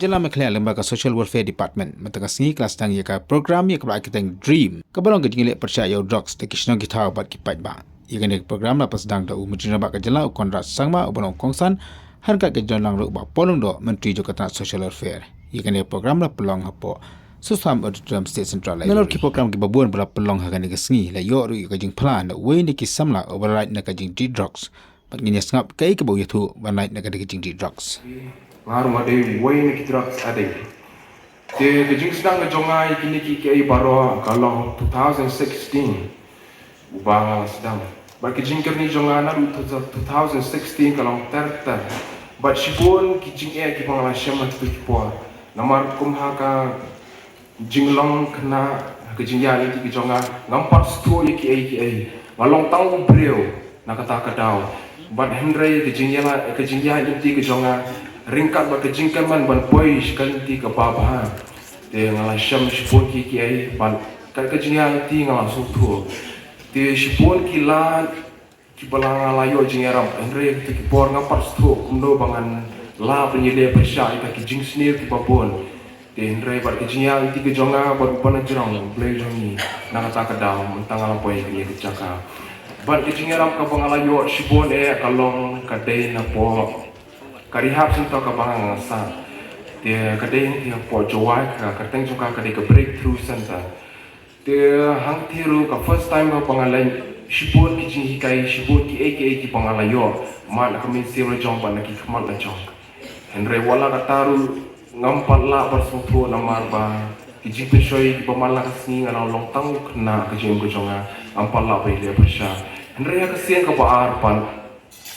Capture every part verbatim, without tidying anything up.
Jylla Meghalaya lyngba ka Social Welfare Department mynta ka sngi ka la sdang ïa ka program ïa kaba la ai kyrteng DREAM, kaba long ka jingïaleh pyrshah ïa u drugs da ki shnong ki thaw bad ki paidbah. Ïa kane ka program la pynsdang da u Myntri Rangbah ka jylla u Conrad Sangma uba long u kongsan, ha ryngkat ka jingdon lang ruh u Bah Paul Lyngdoh, Myntri jong ka tnat Social Welfare. Ïa kane ka program la pynlong hapoh Susam Auditorium, State Central Library. Nalor ki program kiba bun ba la pynlong ha kane ka sngi la ïoh ruh ïa ka jingphla na uwei na ki samla uba la lait na ka jingdih drugs. Bad ngin ïa sngap kaei kaba u ïathuh ban lait na ka jingdih drugs. Nga ruh nga dei uwei na ki drugs addict. Te ka jingsdang ka jong nga ïa kine kiei kiei baroh ka long two thousand sixteen uba nga la sdang. Bad ka jingkyrni jong nga naduh two thousand sixteen ka long ter ter. Bad shibun ki jingeh kiba nga la shem ha kito ki por. Namar kum ha ka jinglong khynnah, ha ka jingïaid lynti ka jong nga, ngam pat sngewthuh ïa kiei kiei. Nga long tang u briew na kata ka daw. Bad hynrei ka jingïaid, ka jingïaid lynti ka jong nga ryngkat bad ka jingkyrmen ban poi sha ka lynti kaba bha. Te nga la shem shibun kiei kiei bad kat ka jingïaid lynti nga la sngewthuh. Te shibun ki lad kiba la nga la ïoh jingïarap, hynrei ha kito ki por ngam pat sngewthuh kumno ba ngan lah ban ïaleh pyrshah ïa kita ki jingsniew kiba bun. Te hynrei bad ka jingïaid lynti ka jong nga bad u Bah Najrong, u Blei jong ngi, na kata ka daw mynta nga la poi ha kane ka jaka. Bad ka jingïarap kaba nga la ïoh shibun eh ka long ka dei napoh ka rehab centre kaba nga sah. Te ka dei hangtei hapoh Jowai, ka kyrteng jong ka ka dei ka Breakthrough Centre. Te hangtei ruh ka first time ba nga leit, shibun ki jinghikai, shibun kiei kiei kiba nga la ïoh, mad na ka mynsiem la jong bad na ki khmat la jong. Hynrei wat la katta ruh ngam pat lah ban sngewthuh namar ba ki jingpynshoi kiba man la ka sngi nga la long tang u khynnah, ka jingim ka jong nga ngam pat lah ban ïaleh pyrshah. Hynrei ha ka sien kaba ar pat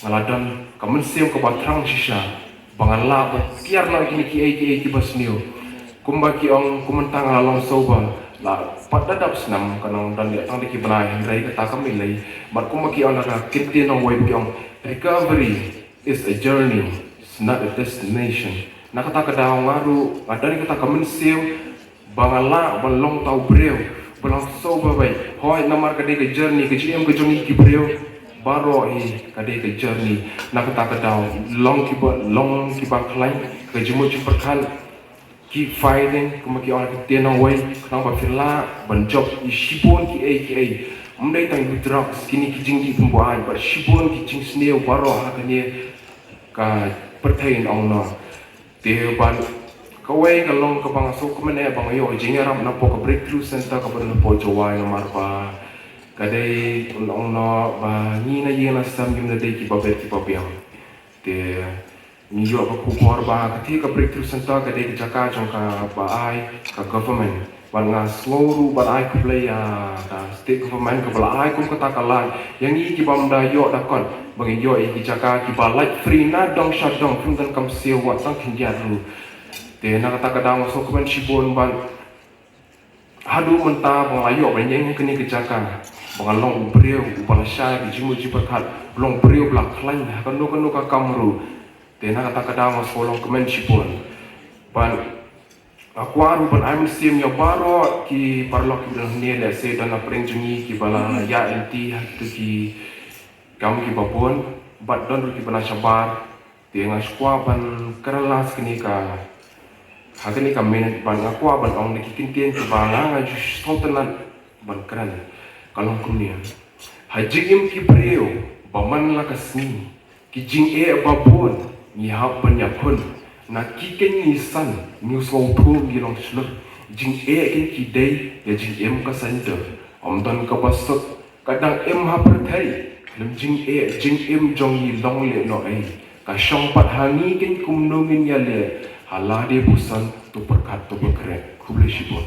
nga la don ka mynsiem kaba thrang shisha ba ngan lah ban kiar noh ïa kine kiei kiei kiba sniew. Kumba ki ong, kum mynta nga la long sober la pat da dap snem, ka nang don ïa tang da ki bnai, hynrei kata kam lei. Bad kumba ki ong da ka ktien nongwei ba ki ong, "Recovery is a journey, it's not a destination." Na kata ka daw nga ruh nga don ïa kata ka mynsiem ba nga lah ban long tang u briew ba long sober beit. Hooid, namar ka dei ka journey, ka jingim ka jong ngi ki briew baroh hi ka dei ka journey. Na kata ka daw long kiba, long kiba khlaiñ, ka jingmut jingpyrkhat, keep fighting, kumba ki ong ha ka ktien nongwei, khnang ba phin lah ban jop ïa shibun kiei kiei. Ym dei tang ïa u drugs, kine ki jingdih pynbuaid, bad shibun ki jingsniew baroh ha kane ka pyrthei, ong noh. Te bad kawei ka long kaba nga sngewkmen eh ba nga ïoh jingïarap napoh ka Breakthrough Centre kaba don hapoh Jowai, namar ba ka dei, ong noh, ba ngi na ïing na sem ngim da dei kiba bet kiba biang. Te ngi ïoh ka khubor ba katei ka Breakthrough Centre ka dei ka jaka jong kaba ai ka government. Bad nga sngew ruh ban ai khublei ïa ka state government kaba la ai kum kata ka lad ïa ngi kibym da ïoh da kot ba ngin ïoh ïa ki jaka kiba lait free na dong sha dong, phim donkam siew wat tang khyndiat ruh. Te na kata ka daw nga sngewkmen shibun bad haduh mynta ba nga la ïoh ban ïeng ha kane ka jaka, ba nga long u briew uba lashai ka jingmut jingpyrkhat, ba long u briew ba la khlaiñ ha kano kano ka kam ruh. Te na kata ka daw nga sngewlong kmen shibun. Bad nga kwah ruh ban ai mynsiem ïa baroh ki paralok kiba don hangne, lehse don na pdeng jong ngi kiba la ïaid lynti ha kito ki kam kiba bun bad don ruh kiba na shabar. Te nga shu kwah ban kren lang ha kane ka, ha kane ka minit, bad nga kwah ban ong da ki kyntien kiba nga, nga ju sngewtynnat ban kren. Ka long kumne: Ha jingim ki briew ba man la ka sngi, ki jingeh ba bun ngi hap ban ïakhun. Na ki kynja ngi san, ngi sngewthuh ngi long shlur. Jingeh kynja ki dei ïa jingim ka saiñ dur. Ym don kaba suk ka dang im ha pyrthei. Khlem jingeh jingim jong ngi long lehnohei. Ka shong pat ha ngi kynja kumno ngin ïaleh. Ha lade puson to pyrkhat to pynkhreh. Khublei shibun.